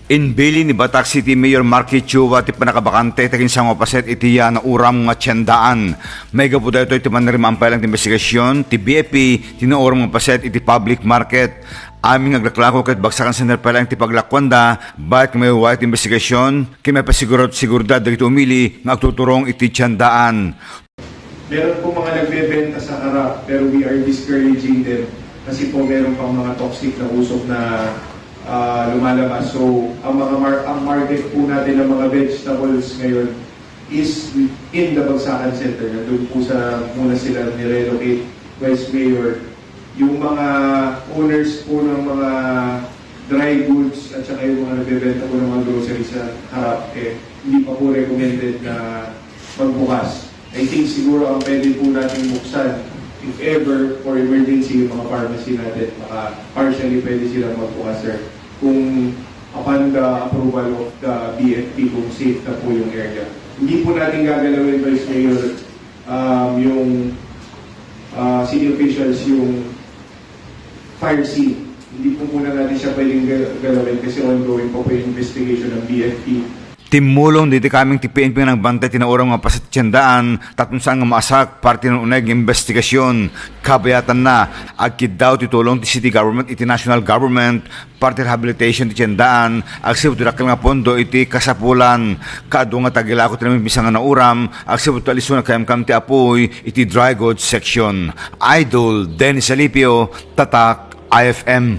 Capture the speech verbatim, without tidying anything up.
Inbilin ni Batac City Mayor Marky Chua ti pannakabakante ti aginsango a paset iti ya nauram nga tiendaan. Maigapu daytoy ti panirmaan pay lang ti imbestigasyon ti B F P ti nauram nga paset iti public market. Amin nga aglaklako ket bagsakan center pay lang ti paglakuanda, bayat nga maiway ti imbestigasyon, ket maipasigurado ti seguridad dagiti umili nga agtuturong iti tiendaan. Meron po mga nagbebenta sa harap, pero we are discouraging them kasi po meron pang mga toxic na usok na ah, lumalabas. So, ang mga mar- ang market po natin ng mga vegetables ngayon is in the Bagsakan Center. Nandun po sa muna sila nirelocate, Vice Mayor. Yung mga owners po ng mga dry goods at saka yung mga nagbebenta po ng mga grocery sa harap, eh, hindi pa po recommended na magbukas. I think siguro ang pwede po natin buksan, if ever, for emergency, yung mga pharmacy natin, baka partially pwede silang magbukas, sir. Kung upon the approval of the B F P, kung safe na po yung area. Hindi po natin gagalawin, Vice Mayor, um, yung uh, city officials, yung fire scene. Hindi po muna natin siya pwedeng ga- galawin kasi ongoing pa po yung investigation ng B F P. Timmulong diti kameng ti P N P nga nagbantay ti nauram nga paset ti tiendaan tapno saan nga maasak parte ng uneg nga investigasyon. Kabayatanna, agkiddaw ti tulong ti city government iti national government parte rehabilitation ti tiendaan agsipud ti dakkel nga pondo iti kasapulan. Kaadu nga tagilako ti naminsan nga nauram agsipud ti aliso nga kaamkam ti apuy iti dry goods section. Idol Dennis Alipio, Tatak I F M.